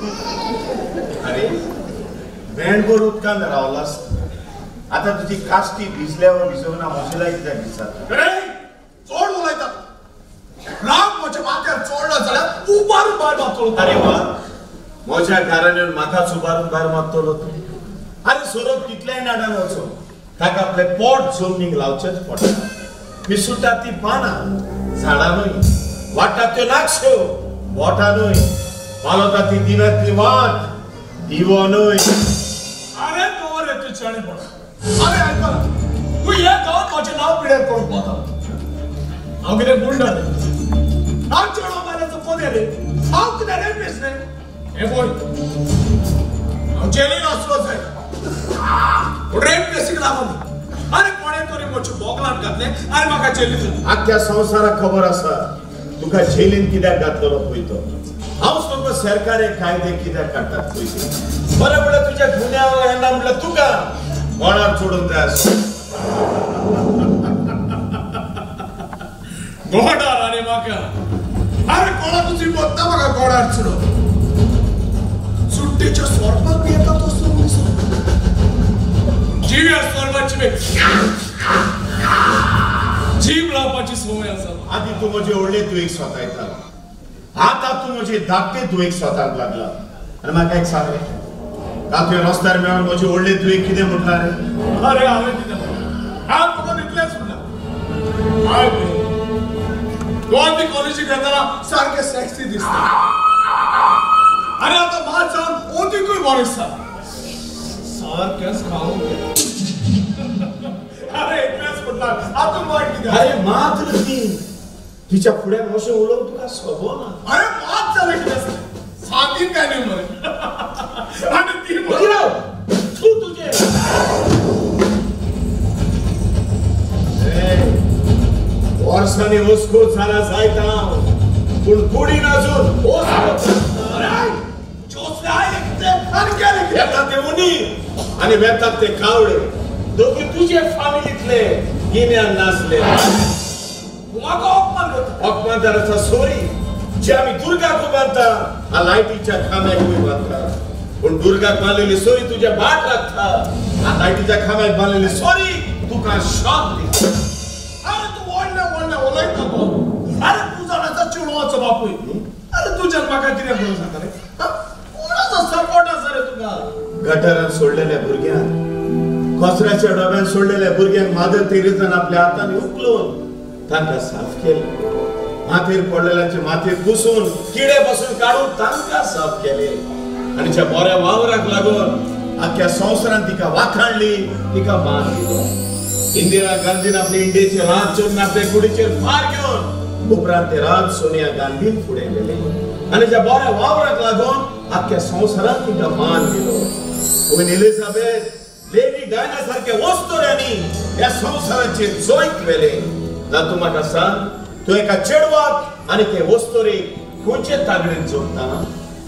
अरे वेणभर उदकान रावलास, आता तुझी कास्टी भिजल्यावर भिजवना म्हजेला कित्याक विचारता? चोड उलयता, राग म्हज्या माथ्यार चोडलो जाल्यार उबारून भायर मारतलो. अरे वा, म्हज्या घरान येवन म्हाकाच उबारून भायर मारतलो तूं? अरे सोरोप कितल्याय नाडान वचो, ताका आपलें पोट जमनीक लावचेंच पडटा. पिसुटा ती पानां झाडां न्हय, वाडटात त्यो नाक्ष्यो बोटां न्हय, पालवता ती दिव्यांतली वाट दिवो न्हय. अरे तो रे तूं चणे पड. अरे आयकला, तूं हे गांवांत म्हजें नांव पिड्यार करूंक वता. हांव कितें गुंडा रे? हांव चेडो मारल्याचो कोण रे? हांव कितें रेपिस्ट रे? हे पळय, हांव जेलीन आसलो जाय पूण रेप केसीक लागून. अरे कोणें तरी म्हज्या बोगलान घातलें आनी म्हाका जेलीन. आख्ख्या संवसाराक खबर आसा तुका जेलीन कित्याक घातलेलो पळय तो. हांव तुका सरकारी कायदे कित्याक काडटात पळय ते. बरें म्हणल्यार तुज्या गुन्यांव येना म्हणल्यार तुका गोडार चडूंक जाय आसलो. गोडार आनी म्हाका? अरे कोणाकूच हिंमत ना म्हाका गोडार चडोवंक. सुट्टेच्या सोरपाक बी येता तसलो मनीस. जिव्या सोरपाची जीव लावपाची संवय आसा. आदी तूं म्हजे व्हडले दुयेक स्वतायतालो, आतां तूं म्हजे धाकटे दुयेक स्वताक लागला. आनी म्हाका एक सांग रे, काल तुवें रस्त्यार मेळून म्हजे व्हडले दुयेक कितें म्हटलां रे? अरे हांवें कितें म्हणलां? हांव तुका इतलेंच म्हणलां, तूं आनी कॉलेजीक येतना सारकें सेक्सी दिसता. अरे आतां मात जावन ओतिकूय बरें दिसता, सारकेंच खावंक. अरे इतलेंच म्हणलां, आतां वायट कितें? अरे मात रे ती तिच्या फुड्यान अशें उलोवंक तुका सोबना. अरे मात जालें कितें आसलें, सांगीन काय न्ही मरे. आनी ती तूं तुजें वर्सांनी वस्को जाला जायत हांव, पूण कुडीन अजून येतात ते उनी आनी वेतात ते कावळे, दोगूय तुजे फामिलींतले गिन्यान नासले. म्हाका अपमान करता. अपमान जाल्यार सोरी जे आमी दुर्गाक बांदता लायटीच्या खांब्याकूय बांदता, पूण दुर्गाक बांदलेली सोरी तुज्या बाट लागता, लायटीच्या खांब्याक बांदलेली सोरी तुका शॉक दिता. अरे तूं व्हडलें व्हडलें उलयता गो. अरे तूं जाणाचा चेडवाचो बापूय. अरे तुज्यान म्हाका कितें करूं जाता रे? कोणाचो सपोर्ट आसा रे तुका? गटारान सोडलेल्या भुरग्यांक, कचऱ्याच्या डब्यान सोडलेल्या भुरग्यांक मादर तेरेजान आपल्या हातान उखलून तांकां साफ केलें. माथेर पडलेल्यांचे माथेर पुसून किडे पासून काडून तांकां साफ केले. आनी ज्या बऱ्या वावराक लागून आख्ख्या संवसारान तिका वाखाणली, तिका मान दिलो. इंदिरा गांधीन आपले इंडियेचे राज चोरून आपले कुडीचेर फार घेवन उपरांत ते राज सोनिया गांधीन फुडें गेले आनी ज्या बऱ्या वावराक लागून आख्ख्या संवसारान तिका मान दिलो. क्वीन एलिझाबेथ, लेडी डायना सारक्या वस्तुऱ्यांनी ह्या संवसाराचेर जैत व्हेलें. तूं म्हाका सांग, तूं एका चेडवाक आनी ते वस्तुरेक खंयचे तागडेन जोडटा?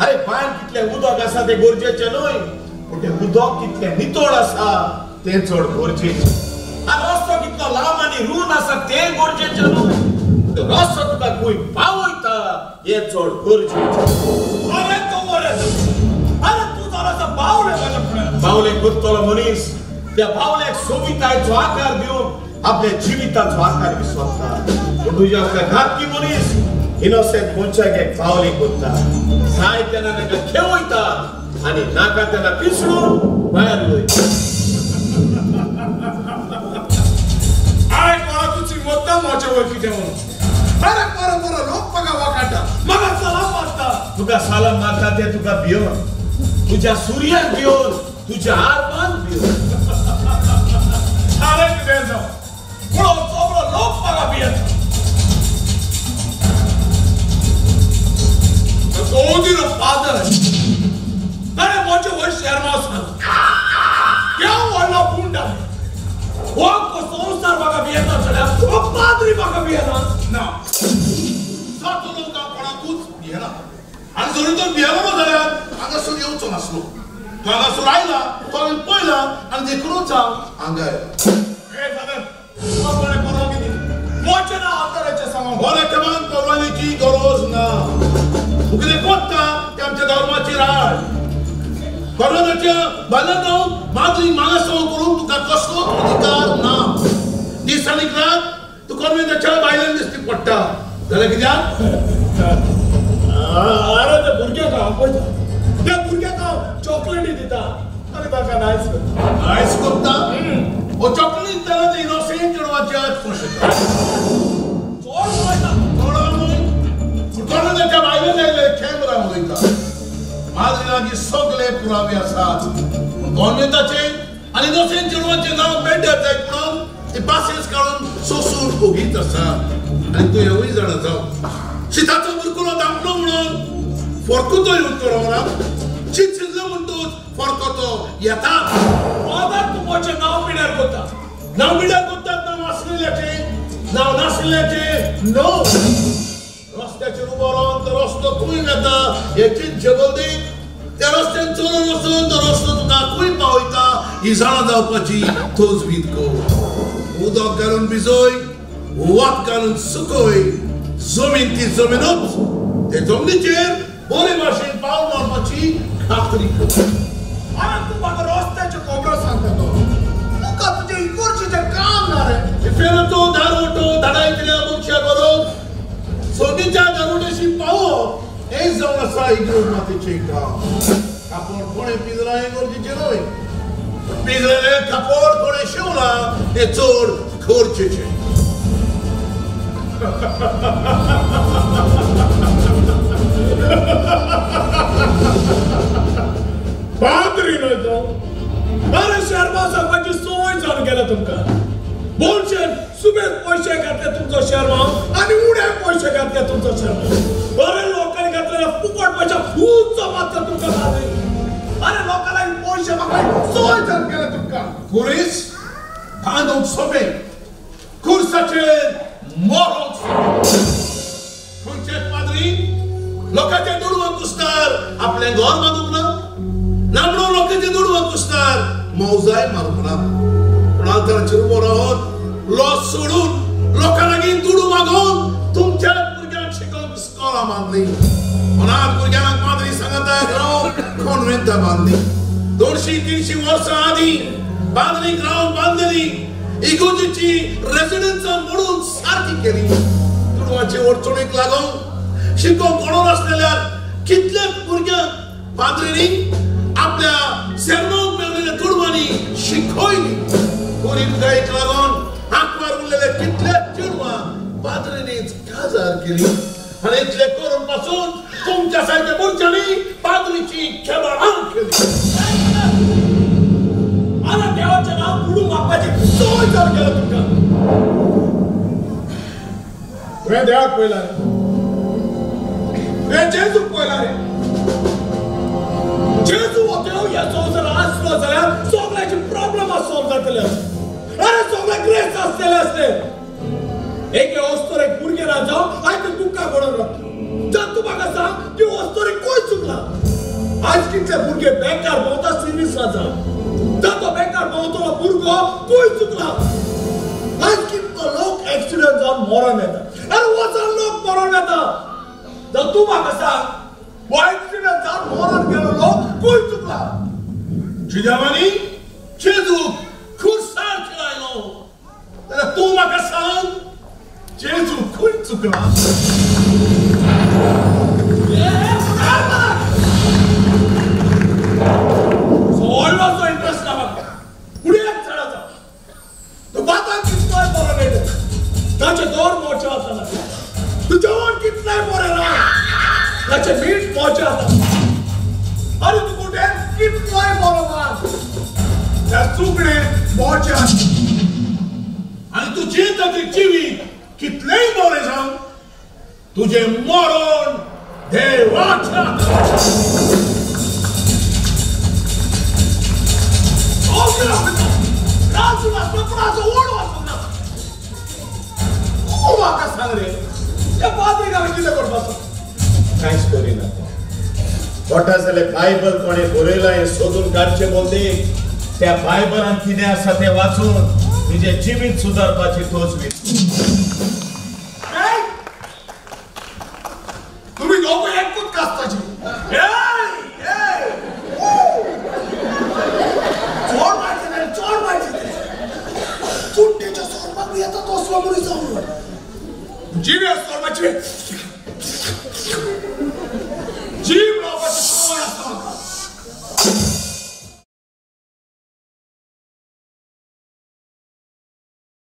अरे बांयन कितलें उदक आसा तें गरजेचें न्हय, पूण तें उदक कितलें नितळ आसा तें चड गरजेचें. आनी रस्तो कितलो लांब आनी रूंद आसा तें गरजेचें न्हय, रस्तो तुका खंय पावयता हें चड गरजेचें. अरे तो बरें, अरे तूं जालो आसा बावले म्हज्या फुड्यान. बावले करतलो मनीस त्या बावल्याक सोबितायचो आकार दिवन आपल्या जिविताचो आकार विसरता. पूण तुज्या असल्या घातकी मनीस इनोसेंट मनशाक एक बावले करता, जाय तेन्ना ताका खेळयता आनी नाका तेन्ना पिसडून भायर वयता. अरे कोणाकूच हिंमत ना म्हजे वयर कितें म्हणून. अरे बरो बरो लोक म्हाका वाकाडटा, म्हाका सलाम मारता. तुका सलाम मारता ते तुका भिवन, तुज्या सुर्याक भिवन, तुज्या आरमान भिवन. अरे कितें जावं, पूण सगळो लोक म्हाका भियेता. गोवदीरो फादर ताणें म्हजे वयर शेरमांव सांगला, त्या व्हडलो गुंड हो संवसार म्हाका भियेता जाल्यार हो पाद्री म्हाका भियेना. ना, सात लोक हांव कोणाकूच भियेना. आनी जरी तो भियेलो जाल्यार हांगासर येवचो नासलो. तो हांगासर आयला, तो हांवें पळयला आनी देखूनच हांव हांगा आयला. हे फादर, तुका कोणें परवानगी दिली? म्हजें नांव आदाराचें सांगूंक बरें केन्ना परवानगेची गरज ना. तूं कितें करता तें आमच्या धर्माची राड. कोरोनाच्या बाल्यान माद्री मागासो करूंक तुका कसलोच अधिकार ना. दीस आनी रात तूं कॉन्वेंटाच्या बायलांक दिश्टी पडटा जाल्यार कित्याक? अरे त्या भुरग्याक हांव पळयता, त्या भुरग्याक हांव चॉकलेटी दिता आनी ताका नायस करता. नायस करता? हो चॉकलेट दितना ते इनोसेंट चेडवाचे हात पोशेता. चोड उलयता. चोड न्हय, कॉन्वेंटाच्या बायलांक आयले कॅमेरा उलयता. माद्री लागीं सगळे पुरावे आसात. पूण कॉन्वेंटाचे आनी इनोसेंट चेडवाचें नांव पेड्ड्यार जायत म्हणून ते पासेस काडून सोसून ओगीच आसा. आनी तूं हेवूय जाणा जाव, शिताचो बुरकुलो धांपलो म्हणून फरकुतो येवन तो रावना. शीत शिजलो म्हणटूच फरकतो येता. फादर, तूं म्हजें नांव पिड्यार करता. नांव पिड्यार करतात. नांव आसलेल्याचें, नांव नासलेल्याचें न्हू. रस्त्याचेर उबो रावन तो रस्तो खंय वेता हेचीच जबलदी. त्या रस्त्यान चलून वचून तो रस्तो तुका खंय पावयता ही जाणा जावपाची तजवीज कर. उदक घालून भिजय, वत घालून सुकय, जमीन ती जमीनूच. ते जमनीचेर बरे भाशेन पावल मारपाची खात्री कर. आनी तूं म्हाका रस्त्याच्यो खबरो सांगता तो तुका तुजें इगोर्जेचें काम ना रे. इफेर्नाचो दारवटो धाडायतल्या मनशा बरोबर सोदीच्या दारवट्याशी पावप हें जावन आसा इगोर्ज मातेचें काम. कापड कोणें पिंजलां हें गरजेचें न्हय, पिंजलेलें कापड कोणें शिंवलां हें चड गरजेचें. पाद्री न्हय तो. अरे शेरमांव सांगपाची संवय जावन गेल्या तुमकां. बोनशेन सुबेज पयशे घातले तुमचो शेरमांव आनी उणे पयशे घातले तुमचो शेरमांव. अरे लोकांनी घातलेल्या फुकट पयशे खूब जमातले तुमकां पाद्री. अरे लोकांनी पयशे मागपाची संवय जावन गेल्या तुमकां. खुरीस बांदूंक सोंपें, खुर्साचेर मरोंक सोंपें. खंयचेच पाद्री लोकांच्या दुडवांक कुस्तार आपलें घर बांदूंक ना, ना म्हणून लोकांच्या दुडवांक कुस्तार मौजाय मारूंक ना. पूण आल्ताराचेर उबो रावन लॉस सोडून लोकां लागीं दुडू मागोवन तुमच्या भुरग्यांक शिकोवंक इस्कोलां बांदलीं. मनात भुरग्यांक माद्री सांगाता रावन कॉन्वेंटां बांदलीं. 200-300 वर्सां आदीं पाद्रीक रावन बांदलेली इगोर्जेची रेसिडेन्सां मोडून सारकी केली. दुडवाचे अडचणीक लागून शिकोवंक कोणो नासलेल्या कितल्या भुरग्यांक पाद्रींनी आपल्या सेर्मांक मेळिल्ल्या दुडवांनी शिकयली. गरीब गायक लागून आंकवार उरलेल्या कितल्या चेडवांक पाद्रींनीच काजार केली. आनी इतले करून पासून तुमच्या सारक्या मनशांनी पाद्रीची खेबाळां केली. आनी देवाचें नांव दुडू मागपाची संवय जावन गेल्या तुमकां. तुवें देवाक पळयला रे, तुवें जेजूक पळयला रे. जेजू हो देव ह्या संवसारांत आसलो जाल्यार सगळ्याचे प्रॉब्लमां सॉल्व जातले. अरे सगळे ग्रेस आसतले आसले. एके अस्तोरेक भुरगें ना जावं आयज तें दुख्खा पडून रावता. जावन तूं म्हाका सांग ती अस्तोरेक खंय चुकला? आज कितले भुरगे बेकार भोंवता सिर्वीस ना जावन. जातो बेकार भोंवतलो भुरगो खंय चुकला? आज कितलो लोक एक्सिडंट जावन मरोन येता. अरे वचन लोक मरोन येता. जावन तूं म्हाका सांग हो एक्सिडंट जावन मरोन गेलो लोक खंय चुकला? जुदेवांनी जेजूक खुर्सार खिळायलो जाल्यार तूं म्हाका सांग जेजू खंय चुकला? व्हडलोसो इंट्रस्ट ना म्हाका. फुडें चडाचा तूं बातान कितलोय बरो मेळटा, ताचें दर मोडचें आसना. तूं जेवण कितलेंय बरें ना, ताचें मीठ मोडचें आसना. आनी तूं कुठे कितलोय बरो मान, त्या सुकणें मोडचें आसना. आनी तूं जियेता तें जिवीत कितलेंय बरें जावं, तुजें मरण देवाच्या म्हाका सांग रे, त्या पाद्रीक हांवें कितें करपाचो? कांयच करिना. पोटा जाल्यार बायबल कोणें बरयलां हें सोदून काडचें बोलते. त्या बायबलान कितें आसा तें वाचून तुजें जिवीत सुदारपाची तजवीज. तुमी दोगूय एकूच कास्ताची. येता तो असलो मनीस हांव. जिवे सोड मातशी.